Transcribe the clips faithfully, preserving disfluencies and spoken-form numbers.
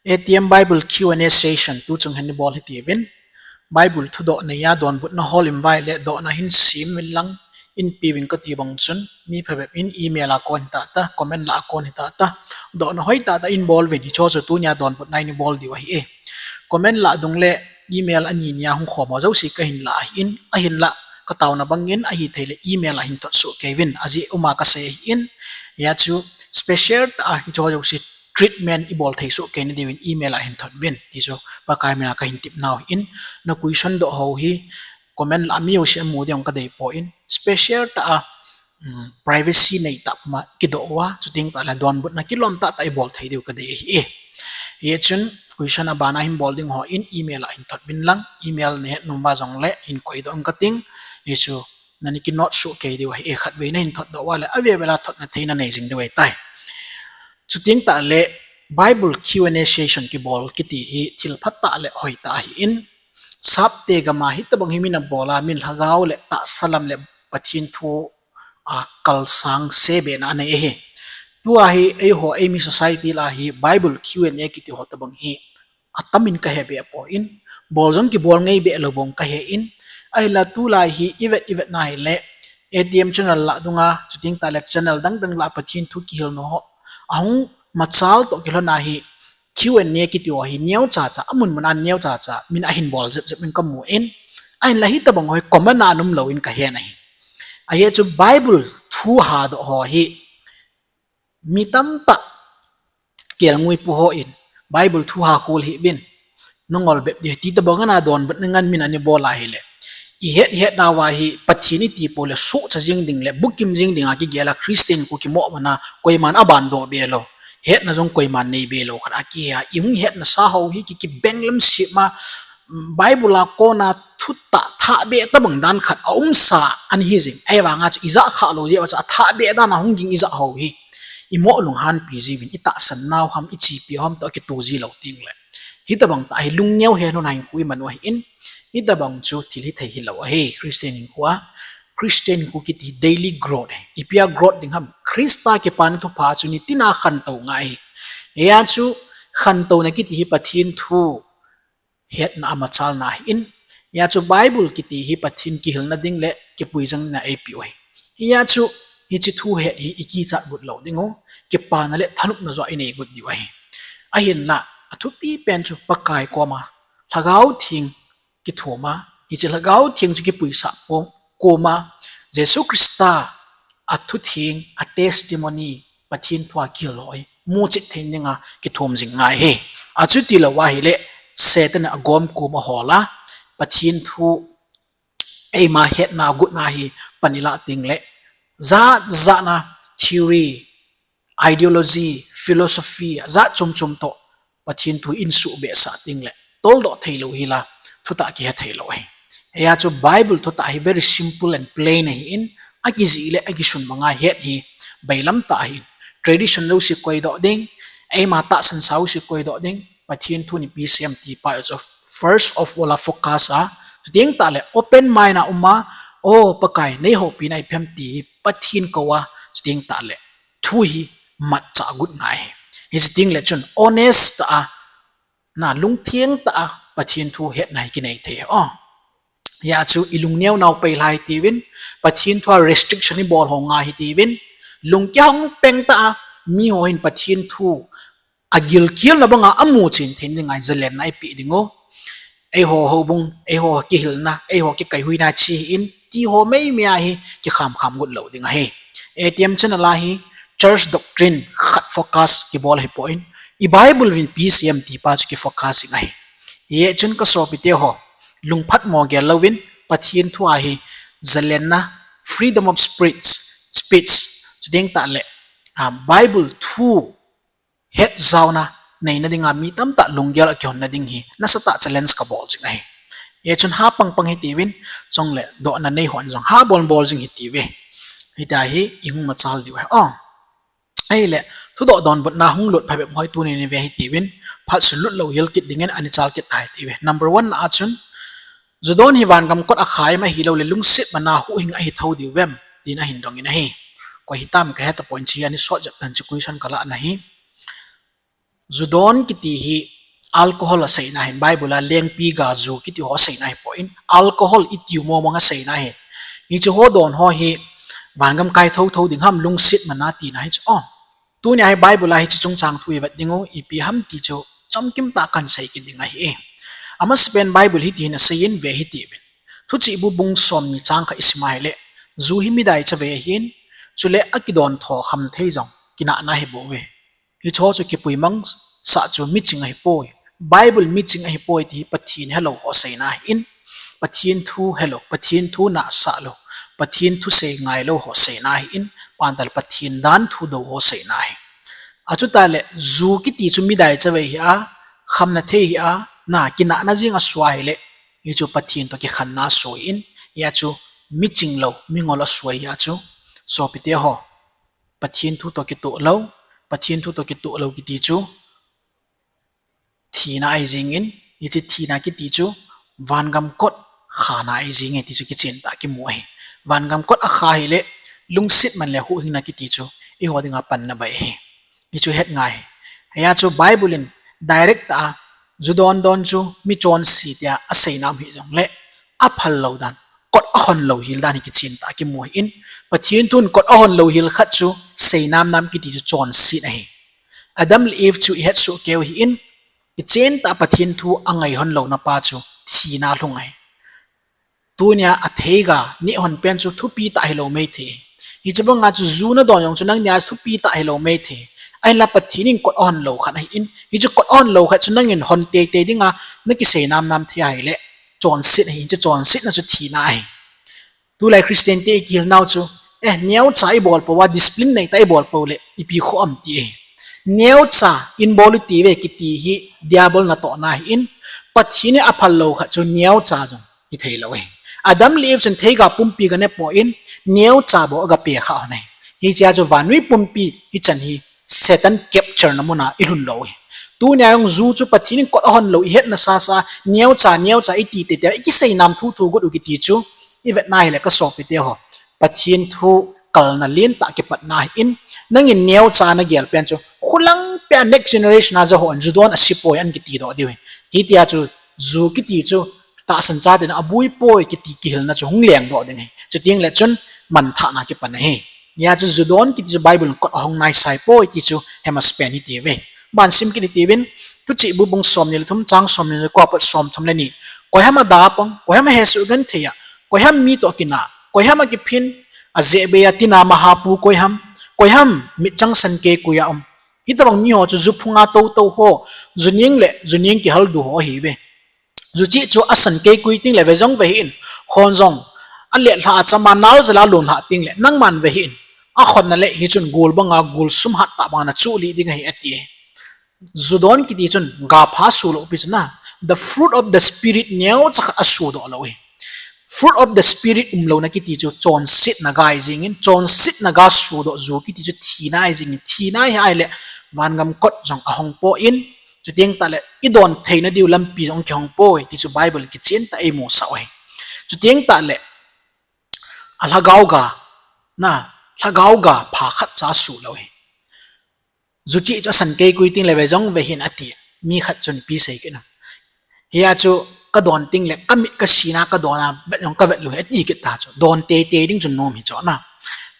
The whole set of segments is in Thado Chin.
ATM Bible Q and A session tu chung hin ibol hitiuvin. Bible thudoh neiya donbutna hol in vai le dohna hin sem uvin lang, in pe uvin kati bang chun, mi phabep in email a kon hita ta, comment lah a kon hita ta, dohna hoitah tah in bol uvin, hicho chu tunia donbutna in ibol diu ahi e. Comment lah dung le email ani nia hung khom ho jouse kahin lah ahin, ahinlah kataona bangin ahithei le email a hin thot soh kei uvin, ajeh uma kasei ahin, hia chu special tah a hicho jouse treatment ibol thei soh kei na diuvin email a hin thot uvin, ti chu Pakai mina kahin tepnau ahin, na question doh ho hi comment lah a mi jouse amu ding kadei poi, special tah a, um, privacy nei tah puma kidoh uva, chuteng tah le donbutna kilom tah tah ibol thei diu kadei ahi e. Hichun question abana hin bol ding ho in email a hin thot uvin lang, email nahet nom uva jongle hin koidoh ing kating, hichu nani kinote soh kei diu ahi e, khatvei nahin thot doh uva le ave vel a thotna theina nei jing diu ahitai. Chuteng tah le Bible Q and A session kibol kiti hi thil phatah le hoitah ahin, sapte gam a hitobang hi min abol a, min lhagao le tahsa lam le Pathen thu a kalsang se behna anei ahi. Tua hi eiho eimi society lah a hi Bible Q and A kiti ho tobang hi atamin kahe beh poi, bol jong kibol ngei beh lou bang kahin, ahinla tulai hi ivet ivet na hile ATM channel lah dunga, chuteng tah le channel dang dang lah a Pathen thu kihilna ho ahung machal toh kilhon a hi Q and A kiti ho hi neocha cha, amun mun a neocha cha min ahin bol jep jep in kamun, ahinla hitobang ho hi common a um lou in kahen ahi. Ajeh chu Bible thu hadoh ho hi mi tamtah kelngoi pu hon Bible thu ha khol hih uvin, nangol bep ding ti tobang ana donbutna ngan min ana bol a hile, ihet hetna uva hi Pathen iti poi le sohcha jing ding le bukim jing ding a kigel a Christian khu kimoh mana koiman abandoh be lou, hetna jong koiman nei be lou khat a kihe a, ihung hetna sa ho hi ki, kibeng lem sema, Bible a kona thutah thahbeh tobang dan khat aumsa ana hi jing. Ahivanga chu ijah khah lou jeh uva chu athahbeh dan a hung ging ijah ho hi imoh lunghanpi jiuvin, itahsan nau ham, ichepi ham toh kitoh ji lou teng le, hitobang tah hi lungneo he nun a hinkho iman u ahin, hitobang chu thil hithei hilou ahi. Christian hinkho a, Christian hinkho kiti daily growth ahi. Ipi a growth ding ham? Christa kipana thupha chu nitin a khantou ngai ahi. Hia chu khantouna kiti hi Pathen thu hetna a machalna ahin, hia chu Bible kiti hi Pathen kihilna ding le kipuijangna eipeh u ahi. Hia chu hiche thu het hi ikichat got lou ding u, kipana le thanopna joh inei got diu ahi. Ahinla athupi pen chu Pakai koma Lhagao Theng kithum a, hiche Lhagao Theng chu kipuisah koma Jesu Christa athutheng, a testimony, Pathen thu a kihil ho hi muchet thei dinga kithum jing ngai ahi. Achuti lou ahile Satan in agom koma hol a, Pathen thu eima hetna gotna hi pan ilah teng le, jat jat na theory, ideology, philosophy, ajat chom chom toh Pathen thu insuhbehsah teng le, toldoh thei lou hila, thutah kihe thei lou ahi. Hia chu Bible thutah hi very simple and plain ahin, akijih le akisun banga het hi bailam tah ahin, tradition jouse koidoh ding, eima tahsan sa jouse koidoh ding, Pathen thu ni P C M T pa chu first of all a focus a, chuteng tah le open mind a um a, o Pakai, nei houpina ipi ham ti hi Pathen kou a, chuteng tah le thu hi matchah got ngai ahi. Hiche teng le chun honest tah a, na lungtheng tah a Pathen thu hetna hi kinei thei ahi. Hia chu ilungneo nau pai lhai hitiuvin, Pathen thu a restriction ibol ho ngai hitiuvin, lungkihong peng tah a, mi ho hin Pathen thu agilkelna banga amuchen thei dinga hi zalenna ipeh ding u. Eiho houbung, eiho kihilna, eiho kikaihuina che hih in, ti ho meimei a hi kikham kham got lou ding ahi. ATM channel a hi church doctrine khat focus kibol ahipoi, i Bible uvin P C M T pa chu kifocus jing ahi. Hichun kasopite ho, lungphatmo gel louvin, Pathen thu a hi zalenna, freedom of speech, speech, chuteng tah le, ah, Bible thu hetjaona neina dinga mi tamtah lunggel akihonna ding hi nasatah challenge kabol jing ahi. Hichun ha pang pang hitiuvin, chule dohna nei hon jong ha bol bol jing hitiuve. Hitia hi ihung machal diu ahi. O, ahile, thudoh donbutna hung lut phabep hoi tunin ive hitiuvin, phat sung lut lou hel kit dingin ana chal kit tai hitiuve. Number one na a chun, Judon hi vangam kot a kha em ahilou le lungset mana huhhing ahi thou diu vem, tin ahin dongin ahi. Koi hitam kahe tapon, hiche hi ana sot jep tan, hiche question kalahna hi. Judon kiti hi alcohol aseina hin, Bible a lengpi ga ju kiti ho aseina hipoi in, alcohol itiu mong mong aseina hin. Hiche ho don ho hi vangam kai thotho ding ham, lungset mana tina hichu. O, tunia hi Bible a hiche chungchang thu ivet diu, ipi ham ti chu chomkim tah kahin sei kit ding ahi. Amasapen Bible hiti hin aseiyin ve hitiuvin. Thuchih bu bung somni chang khat isim a hile, ju hi midai chavei ahin, chule akidon tho khamthei jong kinahna ahibouve. Hicheho chu kipuimang sah chu miching ahipoi. Bible miching ahipoi ti hi Pathen helou ho aseina ahin, Pathen thu helou, Pathen thu nahsah lou, Pathen thusei ngailou ho aseina ahin, pantal Pathen dan thudou ho aseina ahi. Achutah le ju kiti chu midai chavei hia, khamna thei hia, na kinahna jeng asua hile, hichu Pathen toh kikhenna asua in, hia chu miching lou, mingol asua hia chu. Sopite ho, Pathen thu toh kitoh lou, Pathen thu toh kitoh lou kiti chu thina ahi jengin, hiche thina kiti chu vangam kot khana ahi jenge ti chu kichen tah kimu ahi. Vangam kot akha hile, lungset man le huhhingna kiti chu eiho dinga panna bai ahi. Hichu het ngai. Hia chu Bible in direct tah a, ju don don chu michonse tia aseina um hijongle, aphal lou dan, kot ahon louhel dan hi kichen tah kimu ahin, Pathen thun kot ahon louhel khat chu seinam nam kiti chu chonset ahi. Adam le Eve chu ihetsoh keu ahin, kichen tah Pathen thu angaihon louna pa chu thina alhung ahi. Tunia atheiga nehhon pen chu thupi tah hilou maithei. Hiche banga chu ju nadon jong chu nangnia thupi tah hilou maithei. Ahinla Pathen in kot ahon lou khat ahin, hiche kot ahon lou khat chu nangin hon teitei dinga nakiseinam nam thei ahile, chonset ahi, hiche chonsetna chu thina ahi. Tulai Christian te ikihilnau chu, eh, neocha ibol pou a, discipline neitah ibol pou le ipi khoh am ti ahi. Neocha in bol u tiuve kiti hi diabol natohna ahin, Pathen in aphal lou khat chu neocha jong hitheilou ahi. Adam le Eve chun theiga pumpi aganepoi in, neocha bou agapeh kha hon ahi. Hichea chu vannoi pumpi hichan hi Satan capture na muna ilhun lou ahi. Tunia jong ju chu Pathen in kot ahon lou ihetna sasa, neocha, neocha iti teitei a, ikiseinam thuthu got u kiti chu ivetna hile kasopite ho, Pathen thu kalna lentah kipatna ahin, nangin neocha nagel pen chu, khulang pea next generation a joh hon ju don asepoi an kitidoh diu ahi. Hitia chu ju kiti chu tahsan chaten abuipoi kiti kihilna chu hung lengdoh ding ahi. Chutengle chun manthahna kipan ahi. Hia chu ju don kiti chu Bible in kot ahong naisaipoi ti chu hemasapen hitiuve. Bansim kit hitiuvin, Thuchih bu bung somni le thum chang somni le ko apat somthum le ni. Koiham ada pang, koiham ahesoh genthei a, koiham mi toh kina, koiham akiphin, ajehbei a tina mahapu koiham, koiham mitchang san keikoi a um. Hitobang miho chu ju phunga toutou ho, ju neng le ju neng kihaldu ho ahiuve. Ju chih chu asan keikoi tengle ve jong ve hih in, khon jong alet lhah a chama naljel a lon lhah tengle nangman ve hih in, akhonna le hichun gol banga gol sum hattah banga nachuh lih ding ahi ati. Ju don kiti chun gapha suloupi chu na, the fruit of the Spirit neocha khat asudoh lou ahi. Fruit of the Spirit umlouna kiti chu chonsetna ga ahi jengin, chonsetna ga sudoh ju kiti chu thina ahi jengin, thina ahi ahile vangam kot jong ahongpoi in, chuteng tahle idon theina diu lampi jong kihongpoi ti chu Bible kichen tah a eimusah u ahi. Chuteng tahle alhagao ga, na, lhagao ga pha khatcha sulou ahi. Ju chih chu asan keikoi tengle ve jong ve hih in ati. Mi khat chun ipi sei kit nam, hia chu kadon tengle kamit kasina kadon a vet jong kavet lou ahi ati kit ta chu. Don teitei ding chu nom hi chu na.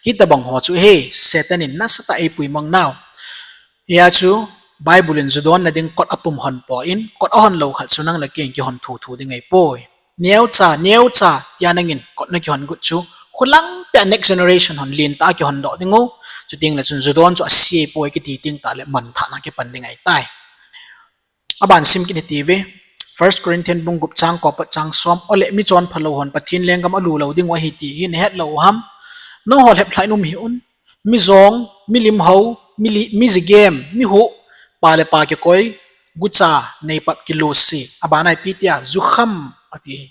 Hitobang ho chu hi Satan in nasatah a eipuimang nau. Hia chu Bible in ju donna ding kot apum honpoi in, kot ahon lou khat chu nang le kei in kihon thuthu ding ahipoi. Neocha, neocha tia nangin kot nakihon got chu, khulang pea next generation hon lentah a kihondoh dingu. Chutengle chun ju don chu ase ahipoi kiti teng tahle manthahna kipan ding ahitai. Abansim kit hitiuve, First Corinthian bung gup chang ko apat chang som, ole michonphalou hon Pathen lenggam alulou dingu ahi ti hi nahetlou u ham? Nangho lheplhah in um hih un. Mijong, milimhou, mi jigem, mihuh, pa le pa kikoi, gucha, neipap, kilose, abana ipi tia, jukham ati hi.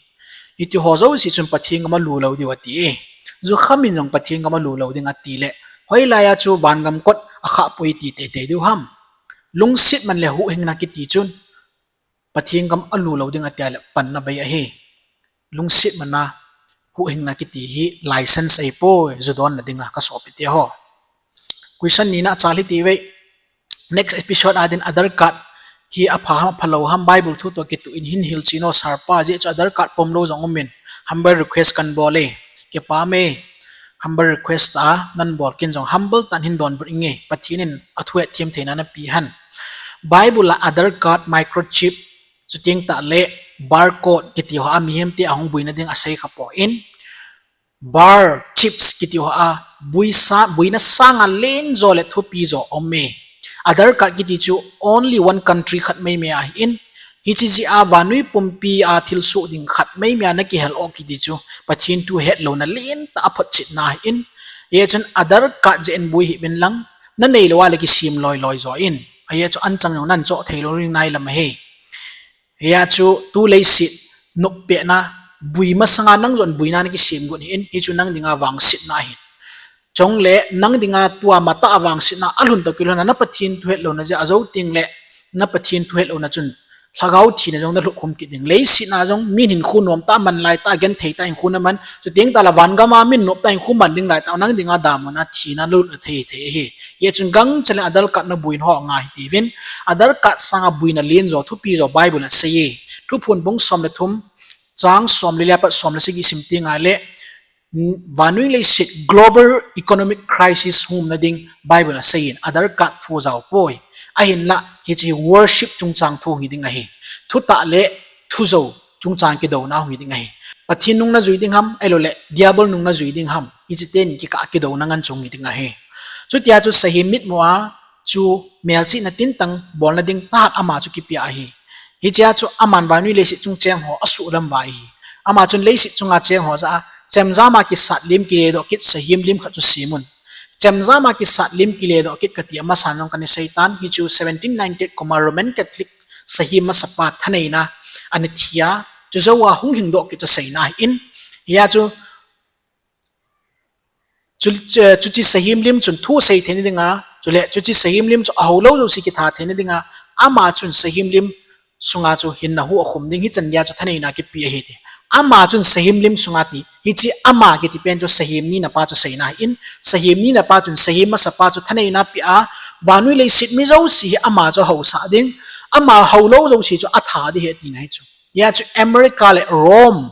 Hitiho jouse chun Pathen gam alulou diu ati e. Jukham in jong Pathen gam alulou ding atile, hoilai a chu vangam kot akhahpoi ti teitei diu ham? Lungset man le huhhingna kiti chun Pathen gam alulou ding ati a le panna bei ahi. Lungset mana huhhingna kiti hi license ahipoi ju donna dinga kasopite ho. Question nina achal hitiuve. Next episode a din Aadhaar card Hi apha ham, aphalou ham, Bible thu toh kituh in hin hilchen o sir pa, ajeh chu Aadhaar card pomlou jong umin, humble request kahin bol e. Kipah e, humble request a nahin bol kit jong, humble tah in hin donbut inge, Pathen in athu hetthem theina napeh hen. Bible a Aadhaar card, microchip, chuteng tahle barcode kiti ho a mihemte ahung buina ding asei khapoi. Bar, chips kiti ho a buina sanga lenjo le thupi jo aume. Aadhaar card kiti chu only one country khat meimei ahin, hiche jeh a vannoi pumpi a thilsoh ding khat meimei a nakihel o kiti chu Pathen thu hetlouna lentah a photchetna ahin. Hichun Aadhaar card jeh in bui hih uvin lang, naneilou a le kisem loiloi jo in, hichu anchang jong nahin choh theilou ding nailam ahi. Hia chu tu leiset noppehna, bui masanga nang jong buina nakisem got ahin, hichu nang dinga vangsetna ahin. Chule nang dinga tua matah a vangsetna alhun toh kilhon a na Pathen thu hetlouna jeh a jou tengle, na Pathen thu hetlouna chun lhagao thina jong nalhut khum kit ding. Leiset a jong min hinkho nomtah a man laitah, gentheitah hinkho naman, chuteng tahle vangam a min noptah hinkho man ding laitah, nang dinga damlouna thina nalut thei thei ahi. Hichun gangchel in Aadhaar card nabui ho ngai hitiuvin. Aadhaar card sanga buina lenjo thupi jo Bible in asei e. Thuphon bung som le thum, chang som le li apat som le sagi sim tengle, vannoi leiset global economic crisis hung umna ding Bible in asei in, Aadhaar card thu jao poi. Ahinla hiche worship chungchang thu hung hi ding ahi. Thutah le thujou chungchang kidouna hung hi ding ahi. Pathen nung najui ding ham, ahiloule diabol nung najui ding ham, hiche teni kikah a kidouna ngen chu hung hi ding ahi. Chutia chu sahem mitmu a chu melchihna tintang bolna ding thahat ama chu kipea ahi. Hichea chu aman vannoi leiset chung cheng ho asuhlam uva ahi. Ama chun leiset chunga cheng ho jah a, chemjam a kisat lim kiledoh kit sahem lim khat chu semun. Chemjam a kisat lim kiledoh kit kati amasan jong kana seitan, hichu seventeen ninety-eight kum a Roman Catholic sahem masapa thaneina ana thi a, chujou a hung hingdoh kit chu aseina ahin. Hia chu chuche sahem lim chun thu asei theina dinga, chule chuche sahem lim chu ahoulou jouse kitha theina dinga, ama chun sahem lim sunga chu hinna hu akhum ding, hichan geiya chu thaneina kipe ahi ti. Ama chun sahem lim sunga ti, hiche ama kiti pen chu sahem nina pa chu seina ahin, sahem nina pa chun sahem masapa chu thaneina apeh a, vannoi leiset mi jouse hi ama chu ahousah ding, ama houlou jouse chu atha ding ahi tina hi chu. Hia chu America le Rome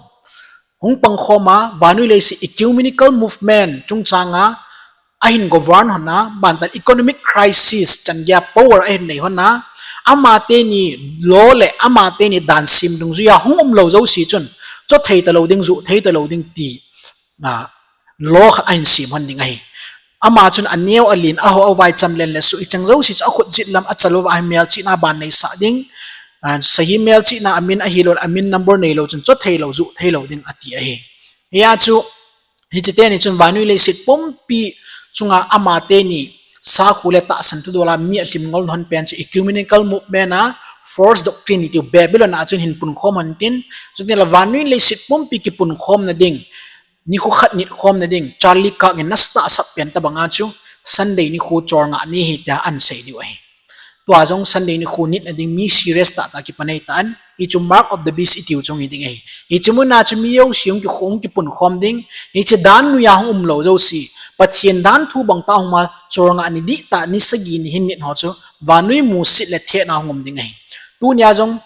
hung pangkhom a, vannoi leiset ecumenical movement chungchanga ahin govern hon a, bantan economic crisis chan geiya power ahin nei hon a, amateni law le amateni dansem dungjuia hung umlou jouse chun chohthei talou ding, johthei talou ding ti law khat ahin sem hon ding ahi. Ama chun aneo alen, aho avai, chamlen le suh, hicheng jouse chu akhut jet lam achal uva ahin melchihna ban neisah ding, sahem melchihna amin ahilou le amin number neilou chun chohtheilou, johtheilou ding ati ahi. Hia chu hiche teni chun vannoi leiset pumpi chunga amateni sakhu le tahsan thudol a mi alhim ngol hon pen chu ecumenical movement a false doctrine itiu Babylon a chun hin punkhom hon tin, chutengle vannoi leiset pumpi kipunkhomna ding, nikho khat nitkhomna ding Charlie Kirk in nasatah a asap pen tobanga chu Sunday nikho cholngah ni ahi tia ahin sei diu ahi. Tua jong Sunday nikho nitna ding mi serious tahtah kipanei tan, hichu mark of the beast itiu chu hung hi ding ahi. Hiche muna chu mi jouse hung kikhom, hung kipunkhom ding, hiche dan noiya hung umlou jouse, Pathen danthu bang tah hung ma cholngah ni dihtah ni sagi ni hin nit ho chu vannoi musit le thetna hung um ding ahi. Tunia jong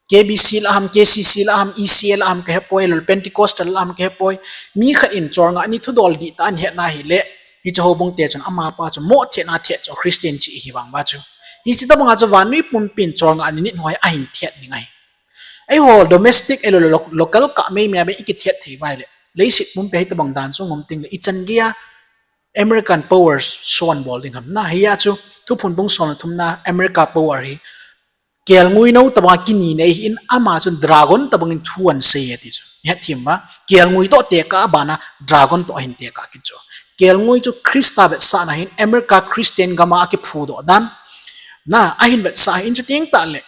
K B C lah ham, K C C lah ham, E C A lah ham kahepoi, ahiloule Pentecostal lah ham kahepoi, mi khat in cholngah ni thudol dihtah ahin hetna hile, hiche houbung te chun amapa chu moh thetna thet chu Christian cheh ahi vang uva chu. Hiche tobanga chu vannoi pumpin cholngah ni nit ho hi ahin thet ding ahi. Eiho domestic ahiloule local kah meimei a ikithet thei uva ahile, leiset pumpi a hitobang dan chu hung um tengle ichan geiya American power son bol ding ham na. Hia chu Thuphon bung som le thumna America power hi kelngoi nou tobanga kinina ahin, ama chun dragon tobangin thu ahin sei e ti chu. Hethem uva, kelngoi toh tekah a bana dragon toh ahin tekah kit chu. Kelngoi chu Christa vetsahna ahin, America Christian gama akiphudoh dan na ahin vetsah ahin, chuteng tahle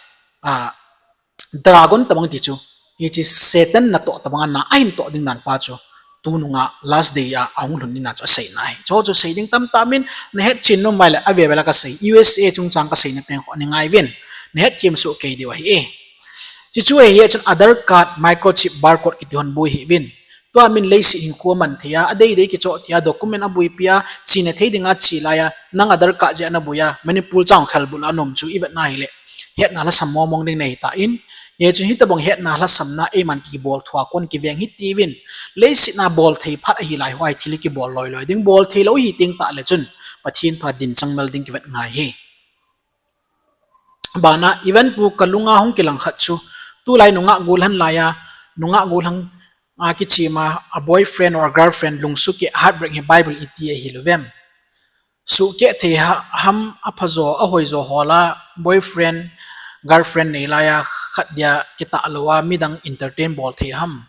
dragon tobang ti chu hiche Satan natoh tobanga na ahin toh ding dan pa chu tununga last day a ahung lhun ding dan chu aseina ahi. Chuchu sei ding tamtah min, nahetchen nom uva ahile ave vela kasei, U S A chungchang kaseina pen kho nei ngai uvin, nahethem soh kei diu ahi e. Chuchu ahi, hia chun Aadhaar card, microchip, barcode kiti hon bui hih uvin. Tua min leiset hinkho aman thei a, adeidei kichoh thei a, document abuipi a, chena thei dinga che laiya nang Aadhaar card jeh a nabui a Manipur chang khelbul a naum chu ivetna hile, hetna lhasam mong mong ding nei ta in, hichun hitobang hetna lhasamna eiman kibol thua kon kiveng hitiuvin, leiset a bol thei phat ahi lai hoa thil kibol loi loi ding, bol thei lou hi teng tah le chun Pathen thu a din chang mel ding kivet ngai hi. Bana, even pu kalunga hung kilang khat chu, tulai nungah gollhang lai a, nungah gollhang a kichima, a boyfriend or a girlfriend lungsuh keh heartbreak hi Bible iti ahi lou vem? Suhkeh thei ha, ham aphajo, ahoijo hola, boyfriend, girlfriend nei lai a khat dia kitah lou a midang entertain bol thei ham?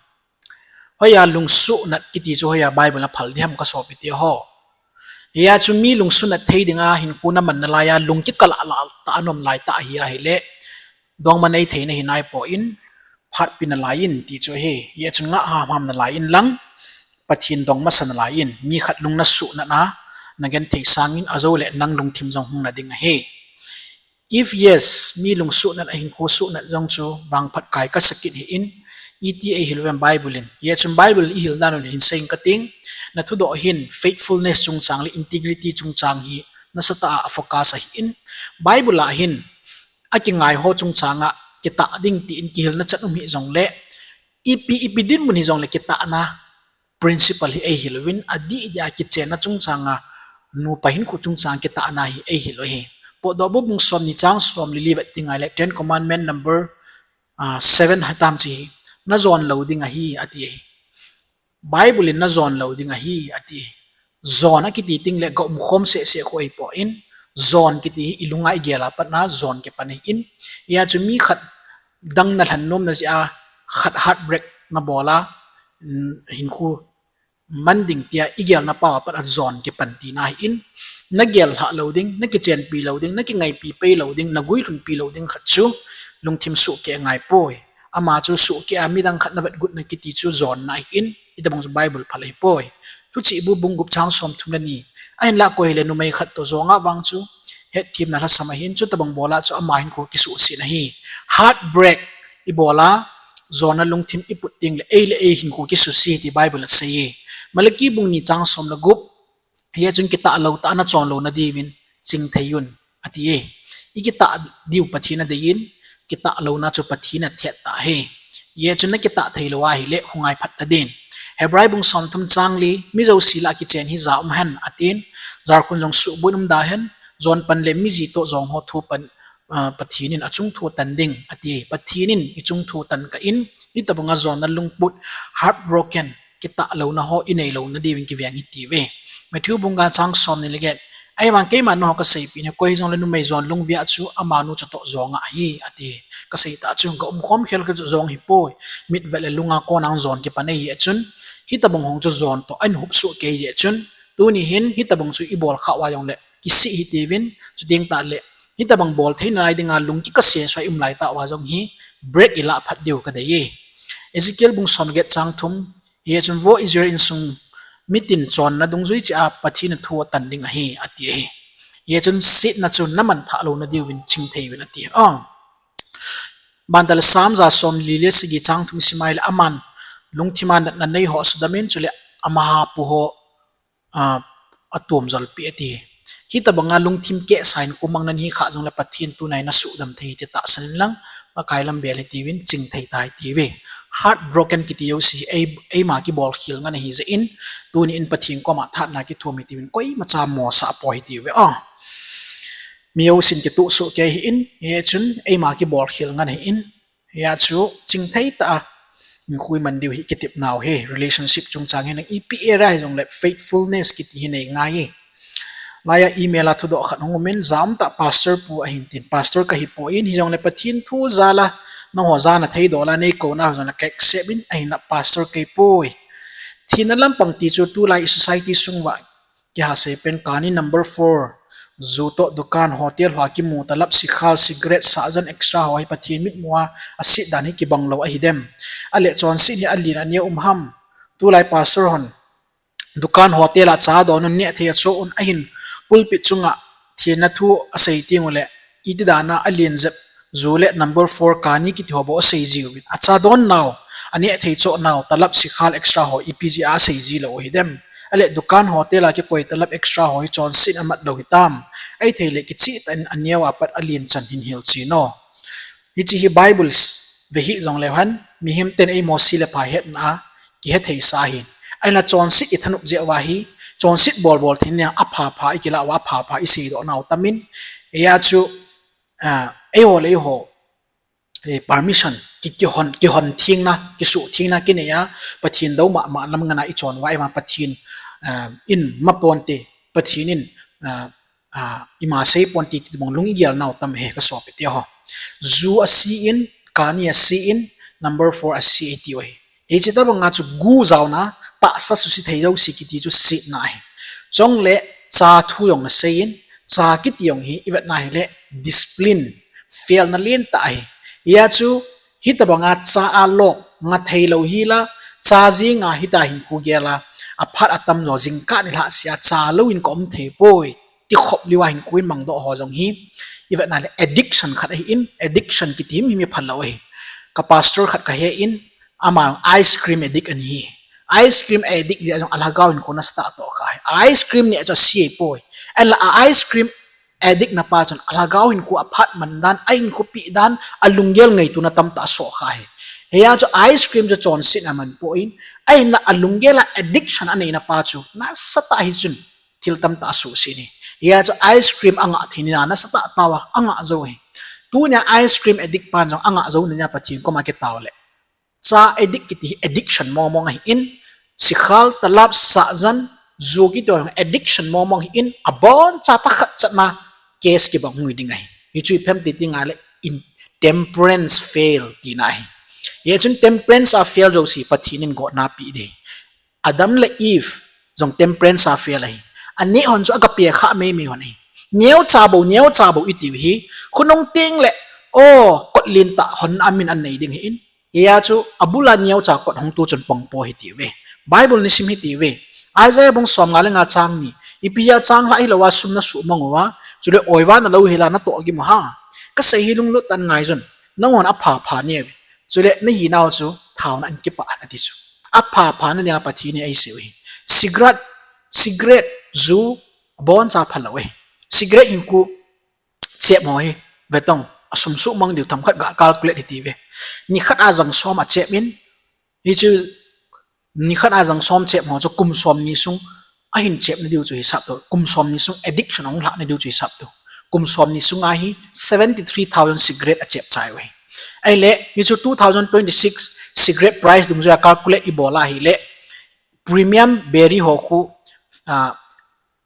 Hoiya lungsuh nat kiti chu hoiya Bible a phal ding ham ka sopite ho. Hiya chu mi lungsuh nat thei dinga hinkho na man nalai a lung kikal a la ta anom lai ta hi ahile, dongma nei theina hi nai poi, phatpi nalai in ti chu ahi. Hiya chu ngah ham ham nalai in lang, Pathen dong masa nalai in, mi khat lung nasuh nat a, nagenthei sangin ajou le nang lungthim jong hung na ding ahi. If yes, mi lungsuh nat a hinkho suh nat jong chu vangphat kai kasa kit hih in, iti ahi lou vem Bible in. Hiya chun Bible ihil dan u hin seiyin kating, na thudoh hin faithfulness chungchang le integrity chungchang hi nasatah a focus ahi in, Bible a hin akingai ho chungchang a kitah ding tin kihilna chan um hih jongle, ipi, ipi dinmun hijong le kitahna principle hi eihil uvin, adih dia kichenna chungchang a, nupa hinkho chungchang kitahna hi eihil u ahi. Potdohbu bung somni chang somli li vet ding ahile Ten Commandment number, ah, seven hitam chu hi, najon lou ding ahi, ati ahi. Bible in najon lou ding ahi, ati ahi. Jon akiti tengle ga umkhom seh seh khu ahipoi, jon kiti hi ilunga igel a pat na jon kipan ahi in. Hiya chu mi khat dang nalhen nom na jeh a khat heartbreak nabol a, um, hinkho man ding tia igel na pau a pat a jon kipan tina ahi in. Nagel lhah lou ding, nakichenpi lou ding, nakingaipi pei lou ding, naguilhunpi lou ding khat chu lungthim suhkeh ngai poi. Ama chu suhkeh a midang khat navet got na kiti chu jonna ahi in, hitobang chu Bible phal ahipoi. Thuchihbu bung gup chang somthum le ni. Ahinla koi hile numei khat toh jong a vang chu hetthemna lhasam ahin, chutobang bol a chu ama hinkho kisuhset ahi. Heartbreak ibol a, jonna lungthim iput tengle ei le ei hinkho kisuhset ti Bible in asei e. Malachi bung ni chang som le gup, hiya chun kitah lou tah a nachon louna diuvin chingthei un, ati e. Ikitah diu Pathen adei in, kitah louna chu Pathen athet tah ahi. Hiya chun nakitah thei lou ahile khongai phat ta din. Hebrai bung somthum chang li, mi jouse lah a kichen hi ja um hen, atin, jalkhun jong suhboi in um da hen, jon pan le mi ji toh jong ho thu pan, ah, Pathen in achung thu atan ding, ati. Pathen in ichung thu tan kah in, hitobang a jonna lungput, heartbroken, kitah louna ho inei louna diuvin kiveng hitiuve. Matthew bung nga chang somni le get. Ahivang keiman nangho kaseipeh in, koi hijongle numei jon lungvia chu amanu chu toh jong ahi, ati. Kasei tah chu ga umkhom khel khel chu jong hipoi. Mitvet le lunga kona jon kipan ahi jeh chun, hitobang hung chu jon toh ahin hop soh kei jeh chun, tuni hin hitobang chu ibol khah uva jongle kisih hitiuvin, chuteng tah le hitobang bol thei nalai dinga lung kikase sua i um lai tah uva jong hi break ilah phat diu kadei e. Ezekiel bung som le get chang thum, hiya chun vo Israel insung mitin chonna dungjui cheh a Pathen in athu atan ding ahi, ati ahi. Hiya chun setna chu naman thah louna diuvin chingthei uvin ati. Ah. Bantale Sam ja somli le sagi chang thum sim ahile aman lungthim a natna nei ho asudam in chule amahapu ho, ah, atom jolpeh ati. Hitobanga lungthim kehsa in kum mang nan hi khah jongle Pathen tunai nasuhdam thei ti tahsan in lang, Pakai lam bel hitiuvin chingthei ta hitiuve. Heartbroken kiti jouse hi ei, eima kibolkhel ngen ahi jeh in, tuni in Pathen koma thahatna kithum hitiuvin koimacha mosah apoi hitiuve. Ah. Mi jousen kitoh soh kei ahin, hiya chun eima kibolkhel ngen ahin, hiya chu chingthei tah a hinkho iman diu hi kitepnau hi, relationship chungchang hi nang ipi area hijongle faithfulness kiti hi nei ngai e. Laiya email a thudoh khat hung umin, ja umtah pastor pu ahin tin, pastor kahipoi, hijongle Pathen thu jal a, nangho jana theidol a neikounau hijongle ka accept in, ahinla pastor kahipoi. Thina lampang ti chu tulai i society sung uva kihasei pen kani number four, ju toh dukan, hotel hoa kimu talap, sikhal, cigarette, sahjan, extra ho hi Pathen mitmu a aset dan hi kibang lou ahidem? Ahile chonset hi alen aneo um ham? Tulai pastor hon dukan, hotel a cha don un, nehthei achoh un, ahin pulpit chunga thina thu asei tengule, iti dan a alen jep, ju le number four kani kiti ho bou asei jiuvin, acha donnau, anehthei chohnau talap, sikhal, extra ho ipi jeh a asei jilou ahidem? Ahile dukan, hotel a kikoi talap, extra ho hi chonset in amat lou hitam? Ahithei le kicheh tah in aneo a pat alen chan hin hilchen o. Hiche hi Bible ve hi jong leu hen, mihem ten eimo si le pha hetna a kihe thei sa hin. Ahinla chonset i thanop jeh uva hi, chonset bol bol thei nia apha pha i kila uva apha pha i seidoh nau tam in, eia chu, ah, eiho le eiho, eh, permission, ki, kihon, kihon thengna, kisuh thengna kinei a, Pathen dou mama lam ngen a i chon uva, eima Pathen, ah, in ma ponte, Pathen in, ah, ah, ima sei ponte ti bang lung i gel nau tam e ka sopi teho. Ju a si in, kani a si in, number four a si e ti u ahi. Hiche tabang a chu gu jaona, tahsa suse thei jouse kiti chu setna ahi. Chule cha thu jong na sei in, cha kiti jong hi i vetna hile discipline fail na lentah ahi. Hia chu hitabang a cha a lok nga thei lou hi la, cha jing a hita hinkho gel a, aphat atam jo jingkah nilhah seh a cha lou in ka um thei poi ti khop lou a hinkho in mangdoh ho jong hi i vetna le addiction khat ahi in, addiction kiti himhim i phal lou ahi. Ka pastor khat ka he in, ama ice cream addict ani hi. Ice cream addict jeh a jong alhagao hinkho nasatah atoh kha hi. Ice cream neh chu a si poi. Ahinla a ice cream addict na pa chun alhagao hinkho aphat man dan, a hinkho pi dan, alunggel ngaituna tamtah asoh kha hi. Hia chu ice cream chu chonset na man poi in, ahinla alunggel a addiction anei na pa chu nasatah hi chun thil tamtah asuhset in. Hia chu ice cream anga thei ni na nasatah tah a anga jou hi. Tunia ice cream addict pan jong anga jou ni na Pathen koma kitao le. Cha addict kiti hi addiction mong mong ahi in, sikhar, talab, sahjan, ju kiti ho addiction mong mong ahi in, abon cha tah khat chatna case kibang hung hi ding ahi. Hichu ipi ham ti ti ngai le intemperance fail tina ahi. Hia chun temperance a fail jouse Pathen in gotna pe ding. Adam le Eve jong temperance a fail ahi. Aneh hon chu aga pe kha mei mei hon ahi. Neocha bou, neocha bou i tiu hi. Khonung teng le, o, kot lentah hon a min an nei ding hi in. Hia chu abul a neocha kot hung tu chun pang po hi ti ve. Bible nisim hi ti ve. Isaiah bung som nga le nga chang ni. Ipi a chang lha hilou a sum na suhmang uva. Chule oiva na lou hel a na tohgim u ham. Ka sei hi lunglut tah in ngai jun. Nanghon apha pha neo ve. Chule na hinau chu thaona in kipah in ati chu. Apha pha na dia Pathen in eisei u hi. Cigarette, cigarette, ju, abon cha phalou e. Cigarette hinkho chep ho hi, ve tong, asum suhmang diu themkhat ga calculate hi ti ve. Nikhat a jang som a chep in, hichu nikhat a jang som chep ho chu kum som ni sung ahin chep na diu chu hisap to, kum som ni sung addiction hung lhah na diu chu hisap to. Kum som ni sung a hi seventy three thousand cigarette a chep chai u hi. Ahile, hichu two thousand twenty six cigarette price dungjuia calculate i bol a hile, premium biri ho khu, ah,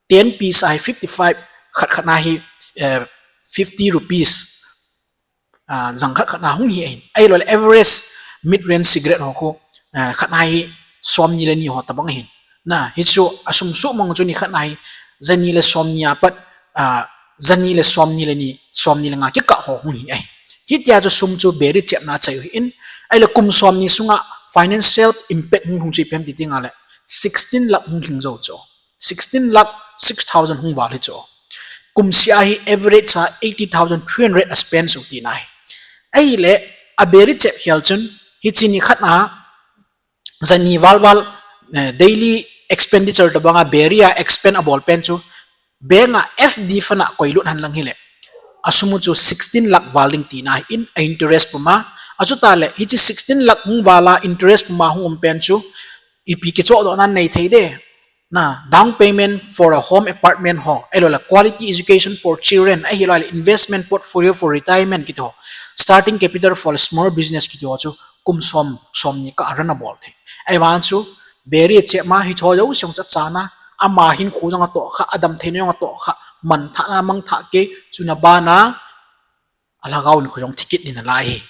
ten piece a hi fifty five, khat khat na hi, eh, fifty rupees, ah, jang khat khat na hung hi ahin. Ahilou le average mid range cigarette ho khu, eh, khat na hi som ni le ni ho tabang ahin. Na, hichu asum suhmang chu nikhat na hi, jani le som ni a pat, ah, jani le som ni le ni, som ni le nga kikah ho hung hi ahi. Hitia chu sum chu biri chepna chai u hi in, ahile kum som ni sunga financial impact hung hung chu ipi ham ti ti ngai le, sixteen lakh hung hing jou chu. Sixteen lakh six thousand hung val hi chu. Kum seh a hi average a eighty thousand three hundred a spend u tina hi. Ahile, a biri chep khel chun, hiche nikhat na, jani val val, eh, daily expenditure tabang a biri a expend a bol pen chu, bank a F D fund a koi lut hen lang hile, asum u chu sixteen lakh val ding tina hi in a interest puma, achuta le, hiche sixteen lakh hung val a interest puma hung um pen chu, ipi kichohdohna nei thei de. Na, down payment for a home apartment ho, ahilou le quality education for children, ahilou le investment portfolio for retirement kiti ho, starting capital for a small business kiti ho chu kum som, som ni kah a run a bol thei. Ahivang chu, biri chep ma hiche ho jouse chu achana, ama hinkho jong atoh kha, adam theina jong atoh kha, manthahna mangthah kei, chuna bana, alhagao in khu jong thikit ding nalai hi.